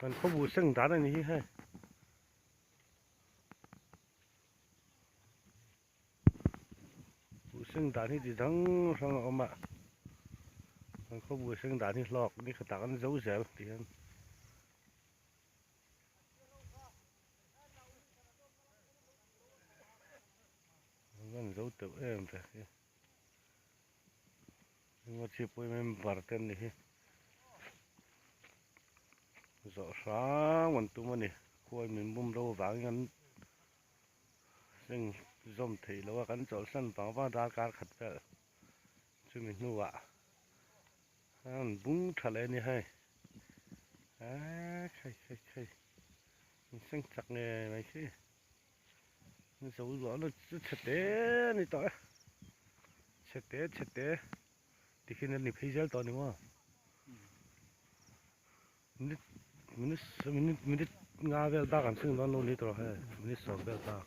Kan khawbu seng dan a ni hi hei. Buh seng dan hi ti dang hrang a awm a. Kan khawbu seng dan hi hlawk ni khatah kan zo zel ti hian. An zo teuh em ve hi. Enga chi pawh member te an ni hi. Zawh hrang an tum a ni. Khuai min bum ro avangin an seng zawm theih loh a, kan chawlhsan vang vang darkar khat vel chumi hnuah an bung tha leh a ni hei. Aaa khai khai khai an seng chak ngei mai khi. Zo luah na chu chhe te a ni tawh e chhe te chhe te tikhin a ni phei zel tawh a ni maw minute minute minute minute nga vel bak an seng dawn lo ni tawh hei minute sawm vel bak.